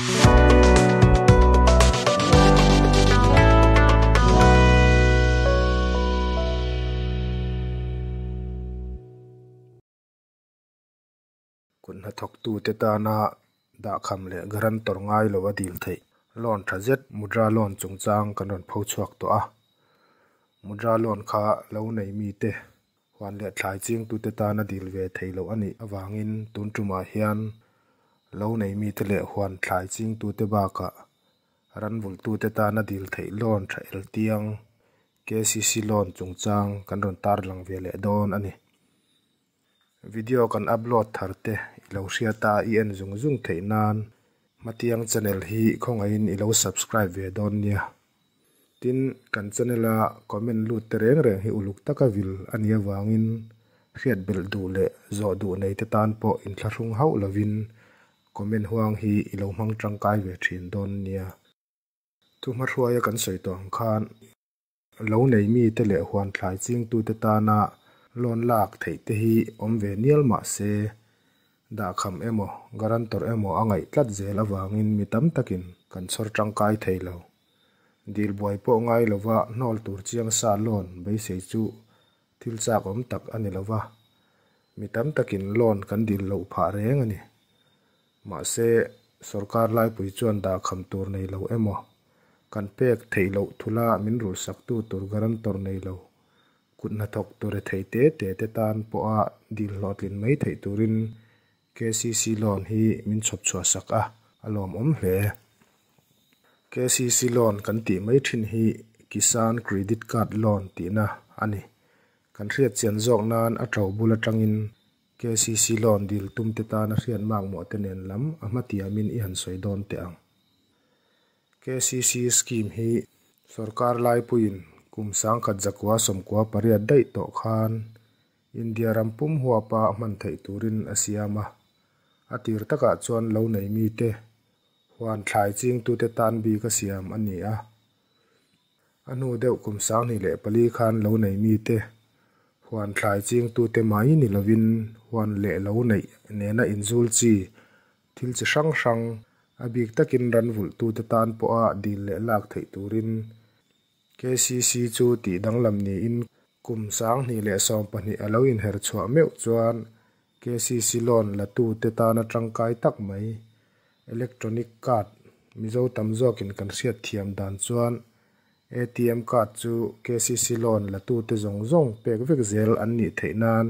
Kut hnathawktute tana dahkham leh guarantor ngai lo a dil theih loan tha zet Mudra loan chungchang kan rawn pho chhuak tawh a. Mudra loan kha lo nei mite huan leh thlai chingtute tana dil ve theih loh a nih avangin tun tumah hian lo nei mite leh huan thlai chingtute bakah ran vulhtute tana dil theih loan tha eltiang KCC loan chungchang kan rawn tarlang ve leh dawn a ni. Video kan upload thar te i lo hriat a, i en zung zung theih nan Hmatiang channel hi khawngaihin i lo subscribe ve dawn nia. Tin, kan channel a comment lut te reng reng hi uluk taka vil a nih avangin hriat belh duh leh zawh duh nei te tan pawh inthlahrung hauh lovin comment huang hi i lo hmang tangkai ve thin dawn nia. Thuhmahruaia kan sawi tawh ang khan lo nei mite leh huan thlai chingtute tana loan lak theih te hi awm ve nial mah se, dahkham emaw, guarantor emaw a ngaih tlat zel avangin mi tam takin kan chhawr tangkai thei lo. Dil buai pawh ngai lova hnawl tur chiang sa loan beisei chu thil chak awm tak a ni lova, mi tam takin loan kan dil loh phah reng a ni. Mahse, sorkar laipui chuan dahkham tur nei lo emaw, kan pek theih loh thula min rulsaktu tur guarantor nei lo, kut hnathawk tur rethei te te te tan pawha dil hlawhtlin mai theih turin KCC loan hi min chhawp chhuah sak a, a lawmawm hle. KCC loan kan tih mai thin hi Kisan Credit Card Loan tihna a ni. Kan hriat chian zawk nan a to bul atangin KCC loan dil tum te tana hriat makmawh te nen lam a hmatiamin i han sawi dawn teh ang. KCC scheme hi sorkar laipuiin kum 1998 daih tawh khan India ram pum huapa hman theih turin a siam a. A tir takah chuan lo nei mite huan thlai chingtute tan bik a siam a ni a. A hnu deuh kum 2004 khan lo nei mite huan thlai chingtute mai ni lovin huan leh lo neih nena inzul chi thil chi hrang hrang a bik takin ran vulhtute tan pawha dil leh lak theih turin KCC chu tih danglam niin kum 2012 a lo inher chhuah meuh chuan KCC loan latute tana tangkai tak mai electronic card Mizo tam zawkin kan hriat thiam dan chuan ATM card chu KCC loan latute zawng zawng pek vek zel an nih theih nan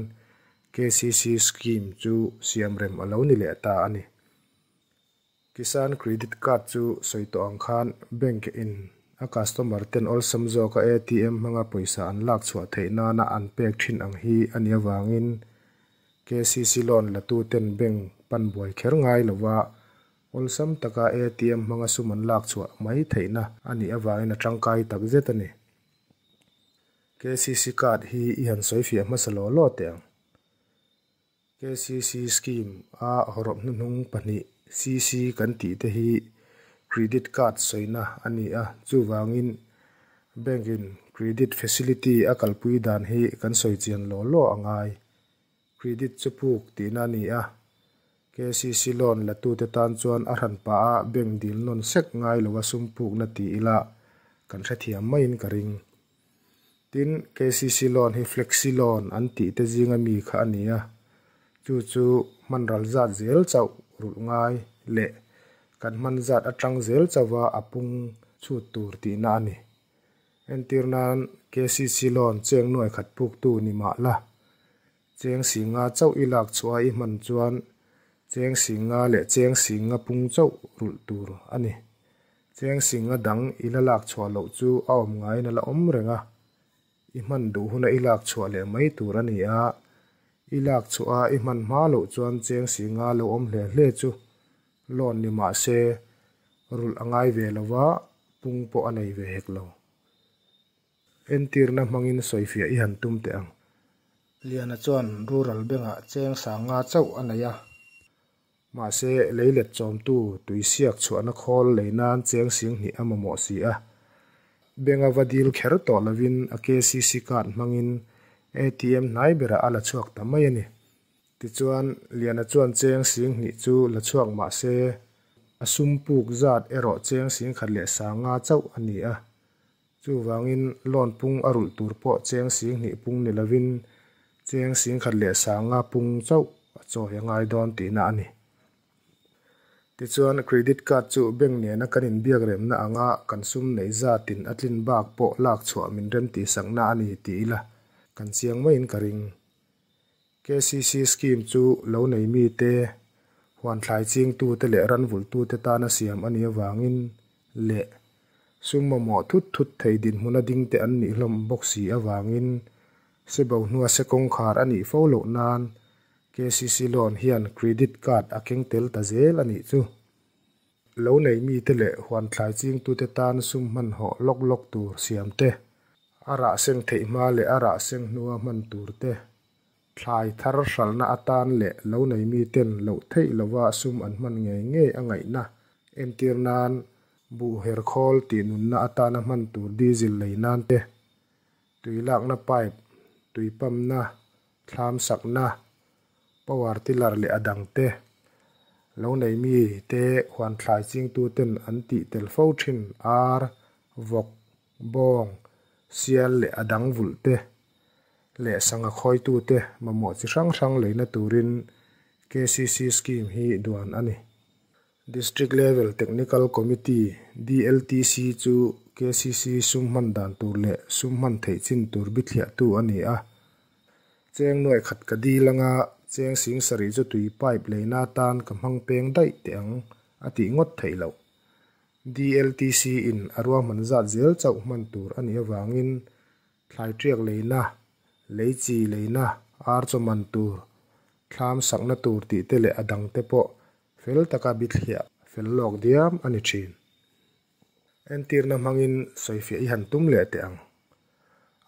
KCC scheme chu siamrem a lo ni leh ta a ni. Kisan Credit Card chu sawi tawh ang khan bank in a customer ten awlsam zawka ATM hmanga pawisa an lak chhuah theih nana an pek thin ang hi a nih avangin KCC loan latu ten bank pan buai kher ngai lova awlsam taka ATM hmanga sum an lak chhuah mai theihna a nih avangin a tangkai takzet a ni. KCC card hi i han sawi fiah hmasa law law teh ang. KCC scheme a hawrawp hnuhnung pahnih CC kan tih te hi credit card sawina a ni a, chuvangin bank in credit facility a kalpui dan hi kan sawi chian law law a ngai. Credit chu puk tihna a ni a, KCC loan latute tan chuan a hran pah a bank dil nawn sek ngai lo a sum pukna ti ila kan hrethiam maiin ka ring. Tin, KCC loan hi flexi loan an tih te zinga mi kha a ni a, chu chu hman ral zat zel chauh rulh ngai leh kan hman zat atang zel chauha a pung chhut tur tihna a ni. Entir nan KCC loan cheng nuai khat puktu ni mah la, cheng singa chauh i lak chhuah i hman chuan cheng singa leh cheng singa pung chauh rulh tur a ni. Cheng singa dang i la lak chhuah loh chu a awm ngaiin a la awm reng a, i hman duh huna i lak chhuah leh mai tur a ni a. I lak chhuah a i hman hma loh chuan cheng singa lo awm hle hle chu loan ni mah se rulh a ngai ve lo va, pung pawh a nei ve hek lo. Entirna hmangin sawifiah i han tum teh ang. Liana chuan rural bank-ah cheng sanga chauh a nei a. Mahse, leilet chawmtu tuisiak chhuahna khawl lei nan cheng sing hnih a mamawh si a. Bank-a va dil kher tawh lovin a KCC card hmangin ATM hnai berah a la chhuak ta mai a ni. Tichuan, Liana chuan cheng sing hnih chu la chhuak mah se, A sum puk zat erawh cheng 10,050 chauh a ni a. Chuvangin loan pung a rulh tur pawh cheng 2000 pung ni lovin cheng 10,050 pung chauh a chawi a ngai dawn tihna a ni. Tichuan credit card chu bank nena kan inbiak remna anga kan sum neih zatin a tlin bak pawh lak chhuah min remtihsakna a ni ti ila kan chiang maiin ka ring. KCC scheme chu lo nei mite, huan thlai chingtute leh ran vulhtute tana siam a nih avangin leh sum mamawh thut thut thei dinhmuna dingte an nih hlawm bawk si avangin se bo hnua se kawngkhar a nih fo loh nan KCC loan hian credit card a keng tel ta zel a nih chu. Lo nei mite leh huan thlai chingtute tan sum hman hawh lawk lawk tur siam te, a rah seng theih hma leh a rah seng hnua hman tur te, thlai thar hralhna atan leh lo nei miten loh theih lova sum an hman ngei ngei a ngaihna entir nan buh her khawl tih nunna atana hman tur diesel lei nan te, tui lakna pipe, tui pump-na, thlam sakna, power tiller leh a dang te, lo nei mi te huan thlai chingtu ten an tih tel fo thin ar, vawk, bawng, sial leh a dang vulh te leh sangha khawitu te mamawh chi hrang hrang leina turin KCC scheme hi duan a ni. District Level Technical Committee, DLTC, chu KCC sum hman dan tur leh sum hman theih chin tur bithliahtu a ni a. Cheng nuai khat ka dil anga cheng 7000 chu tui pipe leina atan ka hmang peng daih teh ang a tih ngawt theih loh. DLTC in a ruahman zat zel chauh hman tur a nih avangin thlai tiak leina, lei chi leina, ar chaw man tur, thlam sakna tur tih te leh a dang te pawh fel taka bithliah fel lawk diam a ni thin. Entirna hmangin sawifiah i han tum leh teh ang.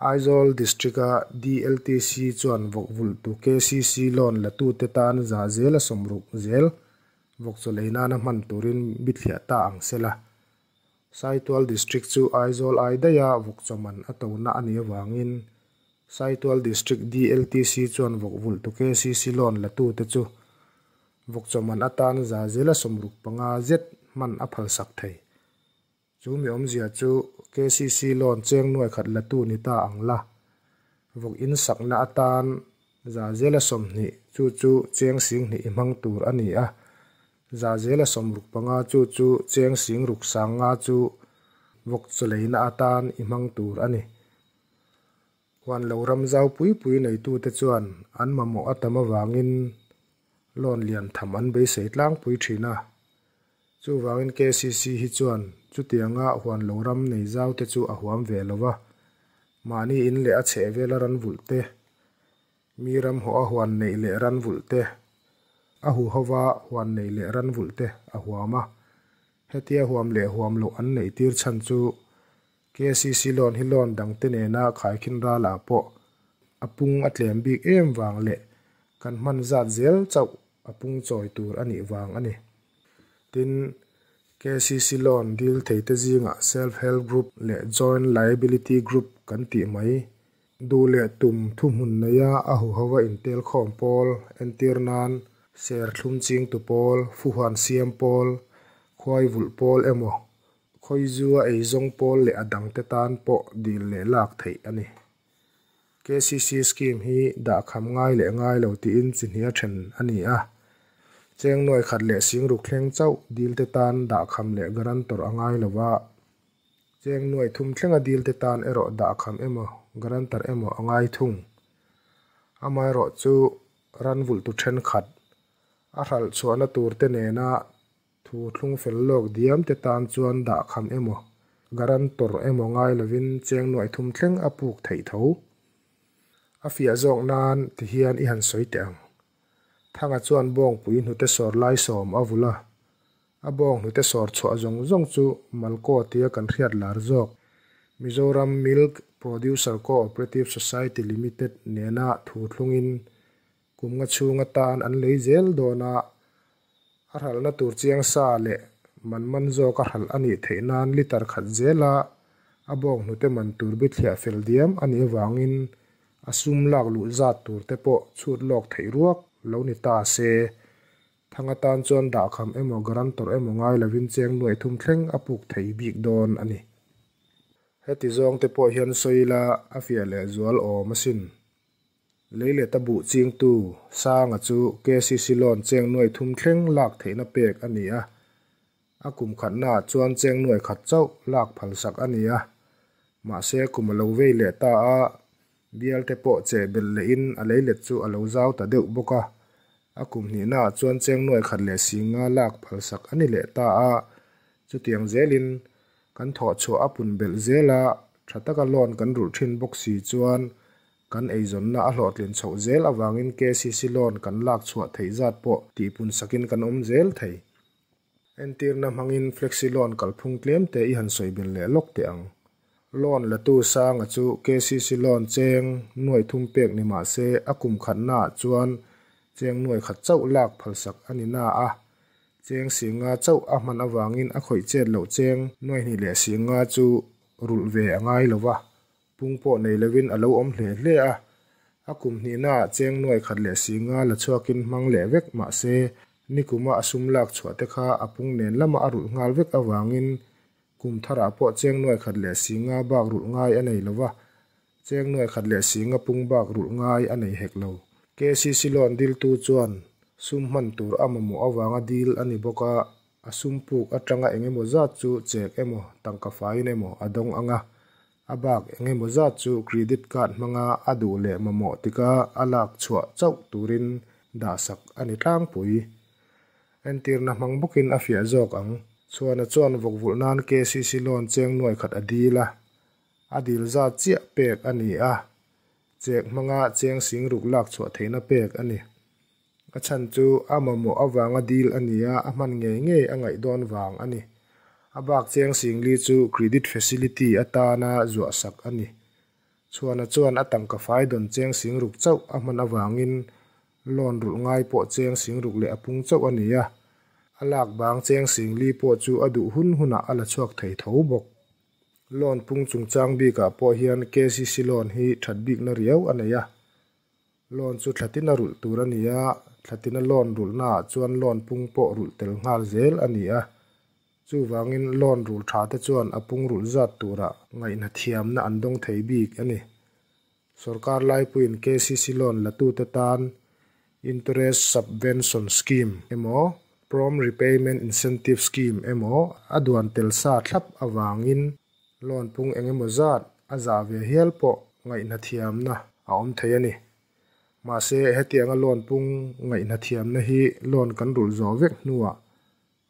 Aizawl District-a DLTC chuan vawk vulhtu KCC loan latute tan za zela 60 zel vawk chaw lei nana hman turin bithliah ta ang sela. Saitual District chu Aizawl ai daiha vawk chaw man a tona a nih avangin Saitual District DLTC chuan vawk vulhtu KCC loan latute chu vawk chaw man atan za zela 65 zet hman a phalsak thei. Chu mi awmzia chu KCC loan cheng nuai khat latu ni ta ang la. Vawk in sakna atan za zela 20 chu chu cheng 2000 i hmang tur a ni a. Za zela 65 chu chu cheng 6,050 chu vawk chaw leina atan i hmang tur a ni. Huan lo ram zau pui pui neitute chuan an mamawh a tam avangin loan lian tham an beisei tlangpui thin a. Chuvangin KCC hi chuan chutianga huan lo ram nei zau te chu a huam ve lova. Mahni in leh a chheh vela ran vulh te, mi ram hawh a huan neih leh ran vulh te, a huhova huan neih leh ran vulh te a huam a. Hetia huam leh huam loh an neih tir chhan chu KCC loan hi loan dang te nena khaikhin ralah pawh a pung a tlem bik em vang leh kan hman zat zel chauh a pung chawi tur a nih vang a ni. Tin, KCC loan dil theite zingah Self Help Group leh Joint Liability Group kan tih mai. Duh leh tum thuhmun neia a huhova intel khawm pawl entir nan serthlum chingtu pawl, fuhuan siam pawl, khuai vulh pawl emaw, khawizua eizawng pawl leh a dangte tan pawh dil leh lak theih a ni. KCC scheme hi dahkham ngai leh ngai lo tiin chi hnih a then a ni a. Cheng nuai khat leh 6000 thleng chauh dilte tan dahkham leh guarantor a ngai lova. Cheng 3000 thlenga dilte tan erawh dahkham emaw guarantor emaw a ngai thung. Amaherawh chu ran vulhtu then khat a hralh chhuahna tur te nena thu thlung fel lawk diam te tan chuan dahkham emaw guarantor emaw ngai lovin cheng 3000 thleng a puk theih tho. A fiah zawk nan tihian i han sawi teh ang. Thanga chuan bawngpui hnute sawr lai 10 a vulh a. A bawng hnute sawr chhuah zawng zawng chu Malko tia kan hriat lar zawk. Mizoram Milk Producer Cooperative Society Limited nena thu thlungin kum nga chhung atan an lei zel dawn a. A hralhna tur chiang sa leh man man zawk a hralh a nih theih nan liter khat zela a bawng hnute man tur bithliah fel diam a nih avangin a sum lak luh zat tur te pawh chhut lawk theih ruak lo ni ta se. Thanga tan chuan dahkham emaw guarantor emaw ngai lovin cheng nuai thum thleng a puk thei bik dawn a ni. Heti zawng te pawh hian sawi ila a fiah leh zual awm asin. Leileta buh chingtu Sanga chu KCC loan cheng nuai thum thleng lak theihna pek a ni a. A kum khatnaah chuan cheng nuai khat chauh lak phalsak a ni a. Mahse kum a lo vei leh ta a, bialte pawh cheh belh lehin a leilet chu a lo zau ta deuh bawk a. A kum hnihnaah chuan cheng nuai khat leh singa lak phalsak a ni leh ta a. Chutiang zelin kan thawhchhuah a pun belh zel a, tha taka loan kan rulh thin bawk si chuan kan eizawnna a hlawhtlin chhoh zel avangin KCC loan kan lak chhuah theih zat pawh tihpun sakin kan awm zel thei. Entirna hmangin Flexi Loan kalphung tlem te i han sawi belh leh lawk teh ang. Loan latu Sanga chu KCC Loan cheng nuai thum pek ni mah se a kum khatnaah chuan cheng nuai khat chauh lak phalsak a ni na a, cheng singa chauh a hman avangin a khawih chet loh cheng nuai hnih leh singa chu rulh ve a ngai lo va, pung pawh nei lovin a lo awm hle hle a. A kum hnihnaah cheng nuai khat leh singa la chhuakin hmang leh vek mah se Nikuma a sum lak chhuah te kha a pung nen lama a rulh nghal vek avangin kum tharah pawh cheng nuai khat leh singa bak rulh ngai a nei lo va, cheng nuai khat leh singa pung bak rulh ngai a nei hek lo. KCC loan diltu chuan sum hman tur a mamawh avanga dil a ni bawk a, a sum puk atanga eng emaw zat chu chek emaw tangka faiin emaw a dawng ang a, a bak eng emaw zat chu credit card hmanga a duh leh mamawh tika a lak chhuah chauh turin dahsak a ni tlangpui. Entirna hmang bawkin a fiah zawk ang. Chhuana chuan vawkvulh nan KCC loan cheng nuai khat a dil a, a dil zat chiah pek a ni a, chek hmanga cheng sing ruk lak chhuah theihna pek a ni. A chhan chu a mamawh avanga dil a ni a, a hman ngei ngei a ngaih dawn vang a ni. A bak cheng singli chu credit facility atana zuahsak a ni. Chhuana chuan a tangka fai dawn cheng sing ruk chauh a hman avangin loan rulh ngai pawh cheng sing ruk leh a pung chauh a ni a, a lak bang cheng singli pawh chu a duh hun hunah a la chhuak thei tho bawk. Loan pung chungchang bikah pawh hian KCC loan hi that bikna riau a nei a. Loan chu thlatin a rulh tur a ni a, thlatina loan rulhnaah chuan loan pung pawh rulh tel nghal zel a ni a. Chuvangin loan rulh tha te chuan a pung rulh zat turah ngaihna thiamna an dawng thei bik a ni. Sorkar laipuiin KCC loan latute tan Interest Subvention Scheme emaw Prompt Repayment Incentive Scheme emaw a duan tel sa thlap avangin loan pung eng emaw zat a zah ve hial pawh ngaihna thiamna a awm thei a ni. Mahse, hetianga loan pung ngaihna thiamna hi loan kan rulh zawh vek hnuah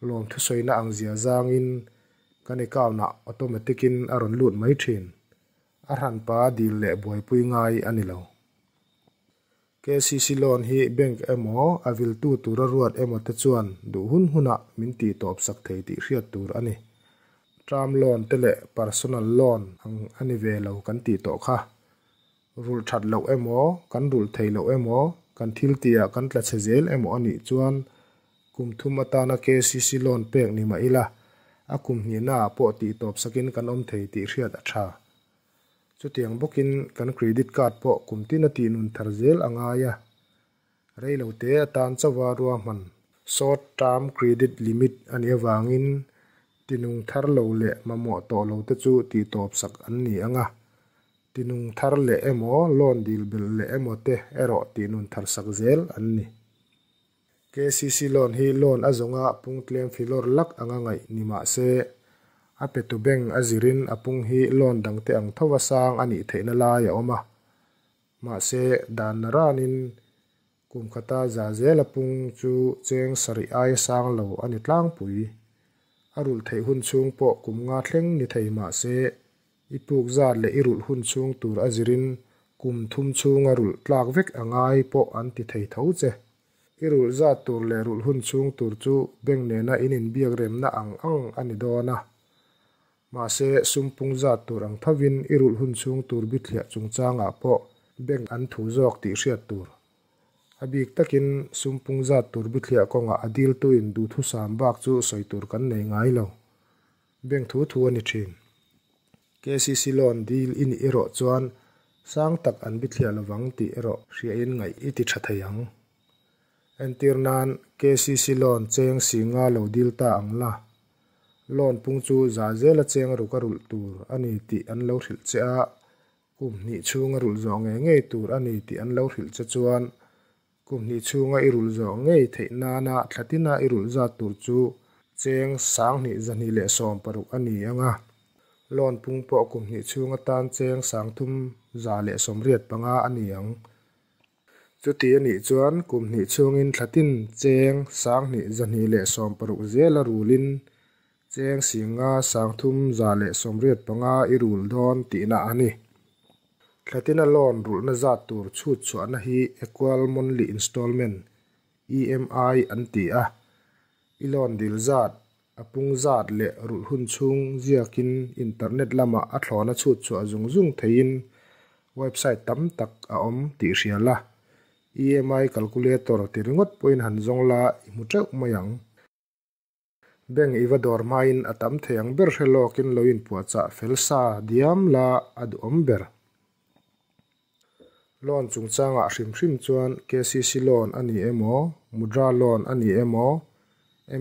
lawm thusawina ang zia zangin kan account-ah automatic-in a rawn lut mai thin. A hranpa dil leh buaipui ngai a ni lo. KCC loan hi bank emaw a viltu tura ruat emaw te chuan duh hun hunah min tih tawp sak thei tih hriat tur a ni. Term loan te leh personal loan ang a ni ve lo kan tih tawh kha. Rulh that loh emaw, kan rulh thei loh emaw, kan thil tihah kan tla chhe zel emaw a nih chuan kum thum atana KCC loan pek ni mah ila, a kum hnihnaah pawh tih tawp sakin kan awm thei tih hriat a tha. Chutiang bawkin kan credit card pawh kum tin a tih nun thar zel a ngai a, reilote atan chauha ruahman, short term credit limit, a nih avangin tinung thar lo leh mamawh tawh lo te chu tih tawp sak an ni ang a, tinung thar leh emaw loan dil belh leh emaw te erawh tih nun thar sak zel an ni. KCC loan hi loan a zawnga pung tlem filawr lak anga ngaih ni mah se, a petu bank a zirin a pung hi loan dangte ang thova sang a nih theihna lai a awm a. Mahse, dan na ranin kum khata za zela pung chu cheng sarih aia sang lo a ni tlangpui. A rulh theih hun chhung pawh kum nga thleng ni thei mah se, I puk zat leh i rulh hun chhung tur a zirin kum thum chhunga rulh tlak vek a ngai pawh an ti thei tho che. I rulh zat tur leh rulh hun chhung tur chu bank nena in inbiak remna ang ang a ni dawn a. Mahse, sum pung zat tur ang thovin i rulh hun chhung tur bithliah chungchangah pawh bank an thu zawk tih hriat tur. A bik takin sum pung zat tur bithliah kawngah a diltuin duhthusam bak chu sawi tur kan nei ngai lo. Bank thu thu a ni thin. KCC loan dil i nih erawh chuan sang tak an bithliah lovang tih erawh hriain ngaih i ti tha thei ang. Entir nan, KCC loan cheng singa lo dil ta ang la. Loan pung chu za zela cheng ruk a rulh tur a ni tih an lo hrilh che a, kum hnih chhunga rulh zawh ngei ngei tur a ni tih an lo hrilh che chuan kum hnih chhunga i rulh zawh ngei theih nana thlatina i rulh zat tur chu cheng 2216 a ni ang a. Loan pung pawh kum hnih chhung atan cheng 3185 a ni ang. Chuti a nih chuan kum hnih chhungin thlatin cheng 2216 zela rulin cheng 5 3185 i rul dawn tihna a ni. Thlatina loan rulhna zat tur chhut chhuahna hi Equal Monthly Installment, EMI, an ti a. I loan dil zat, a pung zat leh rulh hun chhung ziakin internet lamah a thlawna chhut chhuah zung zung theiin website tam tak a awm tih hria la. EMI calculator ti ringawt pawhin han zawng la i hmu teuh mai ang. Bank i va dawr hmain a tam thei ang ber hre lawkin lo inpuahchah fel sa diam la a duhawm ber. Loan chungchangah hrim hrim chuan KCC loan a ni emaw, Mudra loan a ni emaw,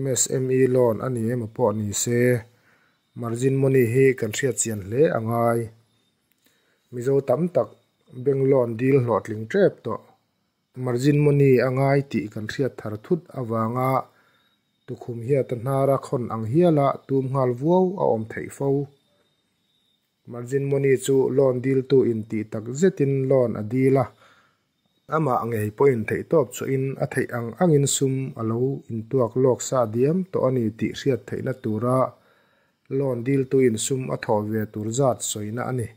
MSME loan a ni emaw pawh ni se, margin money hi kan hriat chian hle a ngai. Mizo tam tak bank loan dil hlawhtling tep tawh. Margin money a ngai tih kan hriat thar thut awanga tukhum hiata hnara khawn ang hiala tum nghal vuau a awm theih fo. Margin money chu loan dil tu in tih tak zetin loan a dil a. Amah ngei pawhin theih tawp chuin a theih ang angin sum a lo intuak lawk sa diam tawh a ni tih hriat theihna tura loan dil tu in sum a thawh ve tur zat sawina a ni.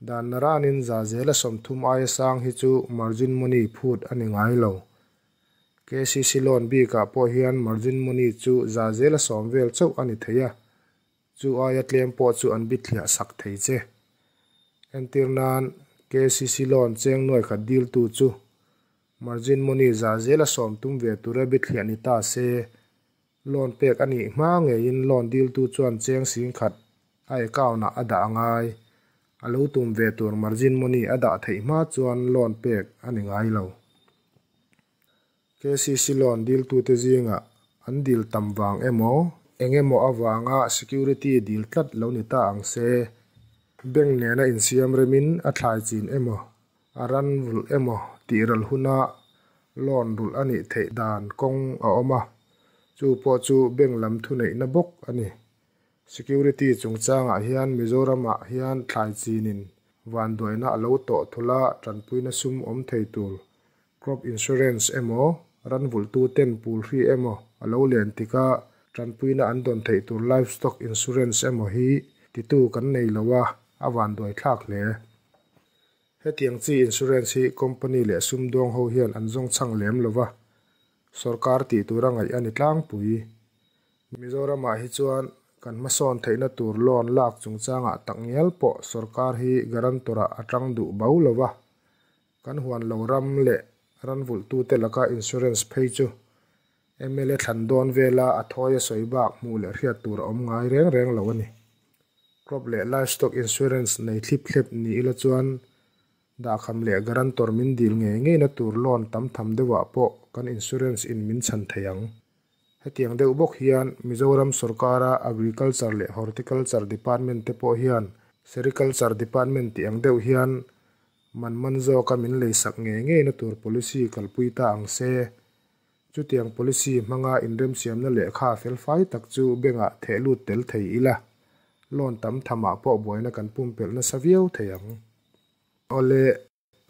Dan naranin za zela 30 aia sang hi chu margin money phut a ni ngai lo. KCC loan bikah pawh hian margin money chu za zela 10 vel chauh a ni thei a. Chu aia tlem pawh chu an bithliah sak thei che. Entir nan KCC loan cheng nuai khat dil tu chu margin money za zela 10 tum ve tura bithliah ni ta se. Loan pek a nih hma ngeiin loan dil tu chuan cheng 10,000 a account ah a dah ngai. A lo tum ve tur margin money a dah theih hma chuan loan pek a ni ngai lo. KCC loan dil tu te zinga an dil tam wang emaw engemaw awanga security dil tlat lo ni ta ang se. Bank nena insiam remin a thlai chin emaw a ran rulh emaw tih ral huna loan rulh a nih theih dan kawng a awm a. Chu pawh chu bank lam thu neihna bawk a ni. Security chungchangah hian Mizoramah hian thlai chinin vanduaina a lo tawh thula tanpuina sum awm thei tur crop insurance emaw ran vulhtu ten pul hri emaw a lo len tika tanpuina an dawn theih tur livestock insurance emaw hi titu kan nei loa a vanduai thlak hle. Hetiang chi insurance hi company leh sumdawng ho hian an zawng chang lem lova. Sorkar tih tura ngaih a ni tlangpui. Mizoramah hi chuan kan hmasawn theihna tur loan lak chungchangah tak ngial pawh sorkar hi guarantor ah atang duh bau lova. Kan huan lo ram leh ran vulhtu te laka insurance phei chu MLA thlan dawn vela a thawi a sawi bak hmuh leh hriat tur a awm ngai reng reng lo a ni. Crop leh livestock insurance nei thlip thlep ni ila chuan dahkham leh guarantor min dil ngei ngei na tur loan tam tham deuhah pawh kan insurance in min chhan thei ang. Hetiang deuh bawk hian Mizoram sorkara Agriculture leh Horticulture Department te pawh hian Sericulture Department ti ang deuh hian man man zawka min leisak ngei ngei na tur policy kalpui ta ang se. Chutiang policy hmanga inremsiamna lehkha felfai tak chu bengah theh lut tel thei ila. Loan tam thamah pawh buaina kan pumpelh nasa viau thei ang. Awle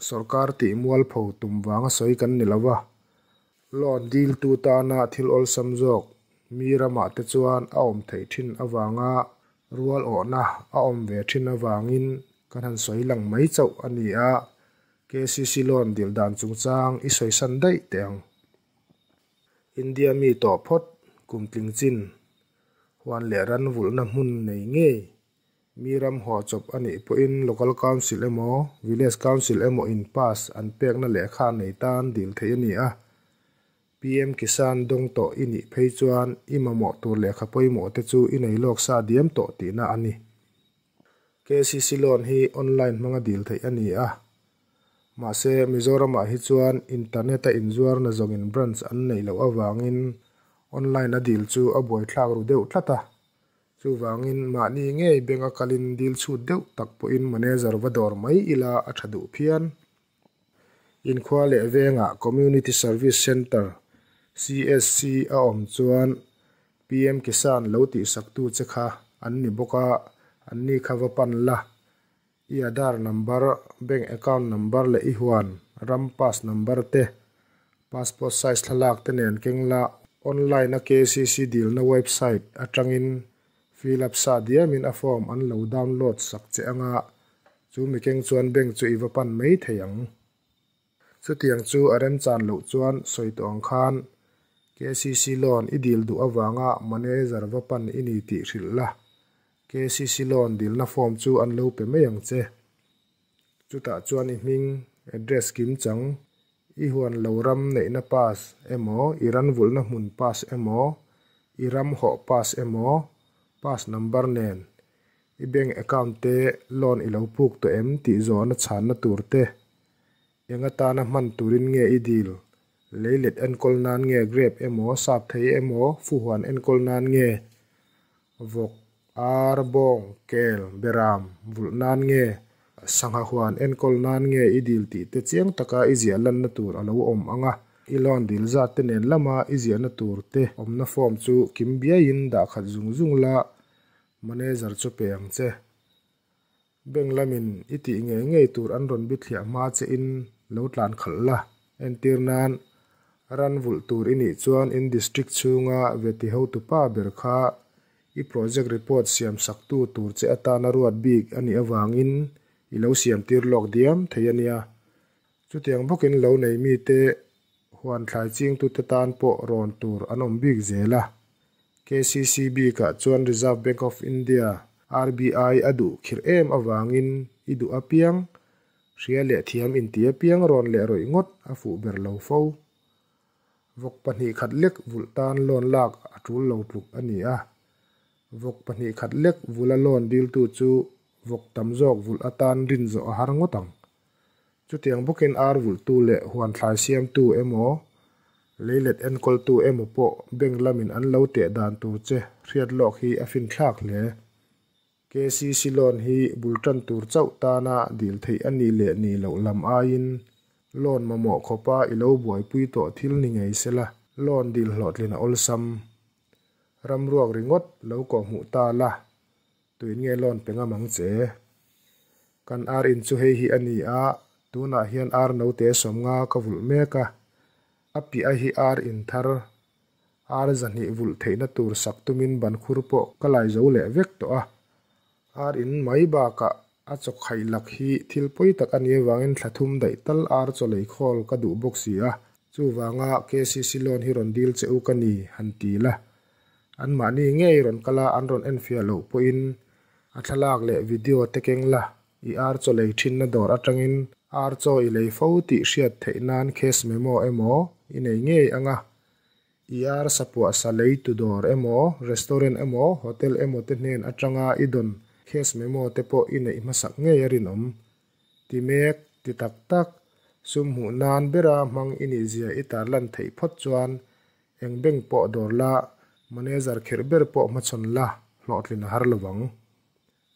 sorkar tih mual pho tum wanga sawi kan ni lova. Loan dil tu tana thil awlsam zawk mi ramah te chuan a awm theih thin awanga rual awhna a awm ve thin awangin kan han sawi lang mai chauh a ni a. KCC loan dil dan chungchang i sawi san daih teh ang. India mi tawh phawt kum tling chin huan leh ran vulhna hmun nei ngei mi ram haw chawp a nih pawhin local council emaw village council emaw in pass an pekna lehkha nei tan dil theih a ni a. PM Kisan dawng tawh i nih phei chuan i mamawh tur lehkha pawimawh te chu i nei lawk sa diam tawh tihna a ni. KCC loan hi online hmanga dil theih a ni a. Mahse, Mizoramah hi chuan internet-a inzuarna zawngin branch an neih loh avangin online-a dil chu a buaithlak ru deuh tlat a. Chuvangin, mahni ngei bank-a kalin dil chhut deuh tak pawhin manager va dawr mai ila a tha duh phian. Inkhua leh vengah Community Service Centre, CSC, a awm chuan PM Kisan lo tihsaktu che kha an ni bawk a, anni kha va pan la. I Aadhaar number, bank account number leh i huan ram pass number te, passport size thlalak te nen keng la, online a KCC dilna website atangin fill up sa diamin a form an lo download sak che anga chu mi keng chuan bank chu i va pan mai thei ang. Chutiang chu a remchan loh chuan sawi tawh ang khan KCC loan i dil duh avanga manager va pan i ni tih hrilh la, KCC loan dilna form chu an lo pe mai ang che. Chutah chuan i hming, address kimchang, i huan lo ram neihna pass emaw, i ran vulhna hmun pass emaw, i ram hawh pass emaw, pass number nen i bank account te loan i lo puk tawh em tih zawhna chhanna tur te, Eng atana hman turin nge i dil? Leilet enkawl nan nge grape emaw, sap thei emaw, fuhuan enkawl nan nge? Vawk, ar, bawng, kel, beram, vulh nan nge? Sangha huan enkawl nan nge i dil tih te chiang taka i ziah lanna tur a lo awm ang a, i loan dil zat te nen lama i ziahna tur te awmna form chu kim biaiin dahkhat zung zung la, manager chu pe ang che. Bank lamin i tih ngei ngei tur an rawn bithliah hma che in lo tlan khalh la. Entir nan, ran vulh tur i nih chuan in district chhunga veti hotupa ber kha i project report siam saktu tur che atana ruat bik a nih avangin i lo siam tir lawk diam thei a nia. Chutiang bawkin lo nei mite huan thlai chingtute tan pawh rawn tur an awm bik zel a. KCC bikah chuan Reserve Bank of India, RBI, a duh khirh em avangin i duh apiang, hria leh thiam inti apiang rawn leh rawih ngawt a fuh ber lo fo. Vawk 2 khat lek vulh tan loan lak a tul lo tluk a ni a. Vawk 2 khat lek vula loan diltu chu vawk tam zawk vulh atan rin zawh a har ngawt ang. Chutiang bawkin ar vulhtu leh huan thlai siamtu emaw, leilet enkawltu emaw pawh bank lamin an lo teh dan tur che hriat lawk hi a finthlak hle. KCC loan hi bul tan tur chauh tana dil theih a nih leh nih loh lam aiin loan mamawh khawpa i lo buaipui tawh thil ni ngei sela loan dil hlawhtlin a awlsam. Ram ruak ringawt lo kawhhmuh ta la, tuin nge loan pe ngam ang che? Kan ar in chu hei hi a ni a, tunah hian ar note 50 ka vulh mek a, a piah hi ar in thar, ar 200 vulh theihna tur sak tumin ban khur pawh ka lai zo leh vek tawh a. Ar in mai bakah a chaw khaih lak hi thil pawi tak a nih avangin thla thum daih tal ar chaw lei khawl ka duh bawk si a, chuvanga KCC loan hi rawn dil che u ka ni, han ti la. Anmahni ngei rawn kal a, an rawn enfiah loh pawhin a thlalak leh video te keng la, i ar chaw lei thinna dawr atangin ar chaw i lei fo tih hriat theih nan cash memo emaw i nei ngei ang a, i ar sapuah sa lei tu dawr emaw, restaurant emaw, hotel emaw te hnen atanga i dawn cash memo te pawh i neih hmasak ngei a rinawm. Ti mek, ti tak tak, sum hmuh nan bera hmang i nih zia i tarlan theih phawt chuan eng bank pawh dawr la, manager khirh ber pawh hmachhawn la, hlawhtlin a har lovang.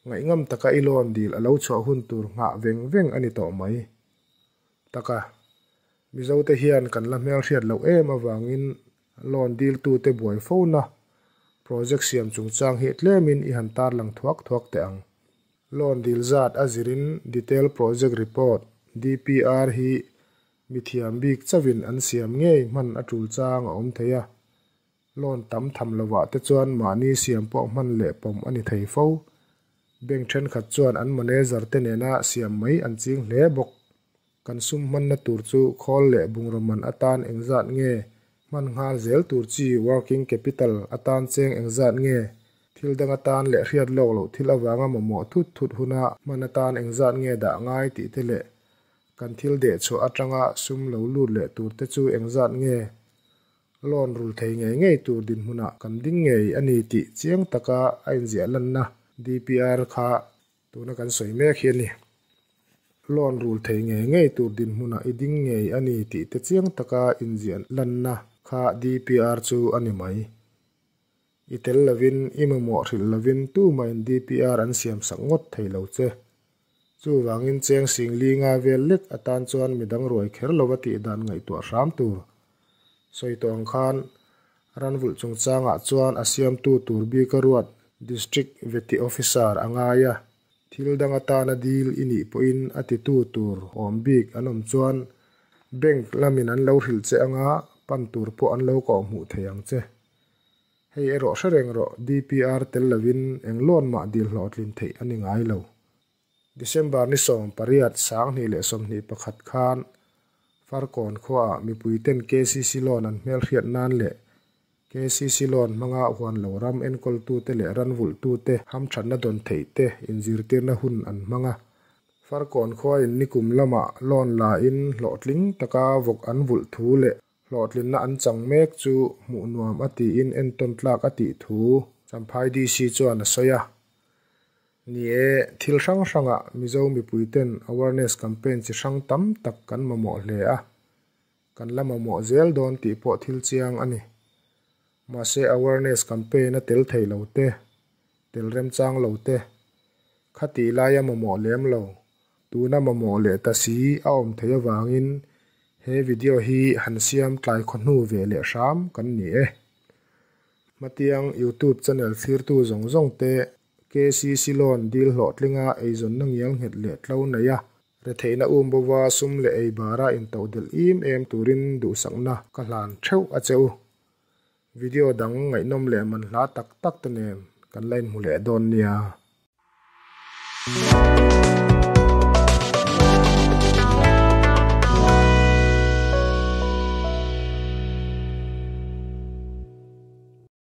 Ngaihngam taka i loan dil a lo chhuah hun tur nghah veng veng a ni tawh mai. Taka, Mizote hian kan la hmelhriat loh em avangin loan diltute buai fona project siam chungchang hi tlemin i han tarlang thuak thuak teh ang. Loan dil zat a zirin Detail Project Report, DPR, hi mithiam bik chauhin an siam ngei hman a tul chang a awm thei a. Loan tam tham lovah te chuan mahni siam pawh hman leh pawm a ni thei fo. Bank thenkhat chuan an manager te nena siam mai an ching hle bawk. Kan sum hmanna tur chu khawl leh bungraw man atan engzat nge, hman nghal zel tur chi working capital atan cheng engzat nge, thil dang atan leh hriat lawk loh thil avanga mamawh thut thut huna hman atan engzat nge dah ngai tih te leh kan thil deh chhuah atanga sum lo lut leh tur te chu engzat nge, loan rul thei ngei ngei tur dinhmunah kan ding ngei a ni tih chiang taka a inziah lanna DPR kha tuna kan sawi mek hi a ni. Loan rul thei ngei ngei tur dinhmunah i ding ngei a ni tih te chiang taka inziah lanna kha DPR chu a ni mai. I tel lovin, i mamawh hrilh lovin tumahin DPR an siamsak ngawt thei lo che. Chuvangin cheng sing li nga vel lek atan chuan midang ruai kher lova tih dan ngaihtuah hram tur. Sawi tawh ang khan, ranvulh chungchangah chuan a siamtu tur bika ruat District Vety Officer a ngai a, thil dang atana dil i nih pawhin a titu tur awm bik an awm chuan Bank lamin an lo hrilh che anga pan tur pawh an lo kawhhmuh thei ang che. Hei erawh hre reng rawh, DPR tel lovin eng loan mah dil hlawhtlin theih a ni ngai lo. December ni 18 2021 khan Farkawn khuaah mipuiten KCC loan an hmelhriat nan leh KCC loan hmanga huan lo ram enkawltute leh ranvulhtute hamthatna dawn theih te inzirtirna hun an hmang a. Farkawn khuain nikum lamah loan lain hlawhtling taka vawk an vulh thu leh hlawhtlinna an chang mek chu hmuh nuam a tiin entawn tlak a tih thu Champhai DC chuan a sawi a. Ni e, thil hrang hrangah Mizo mipuiten awareness campaign chi hrang tam tak kan mamawh hle a, kan la mamawh zel dawn tih pawh thil chiang a ni. Mahse awareness campaign a tel thei lo te, tel remchang lo te, khatih laia mamawh lem lo, tuna mamawh leh ta si a awm theih avangin he video hi han siam tlai khawhnu ve leh hram kan ni e. Hmatiang YouTube channel thlirtu zawng zawng te KCC loan dil hlawhtlinga eizawnna ngial nghet leh tlo nei a, retheihna um bova sum leh ei bara intodelh im em turin duhsakna ka hlan theuh a che u. Video dang ngaihnawm leh manhla tak tak te nen kan la inhmu leh dawn nia.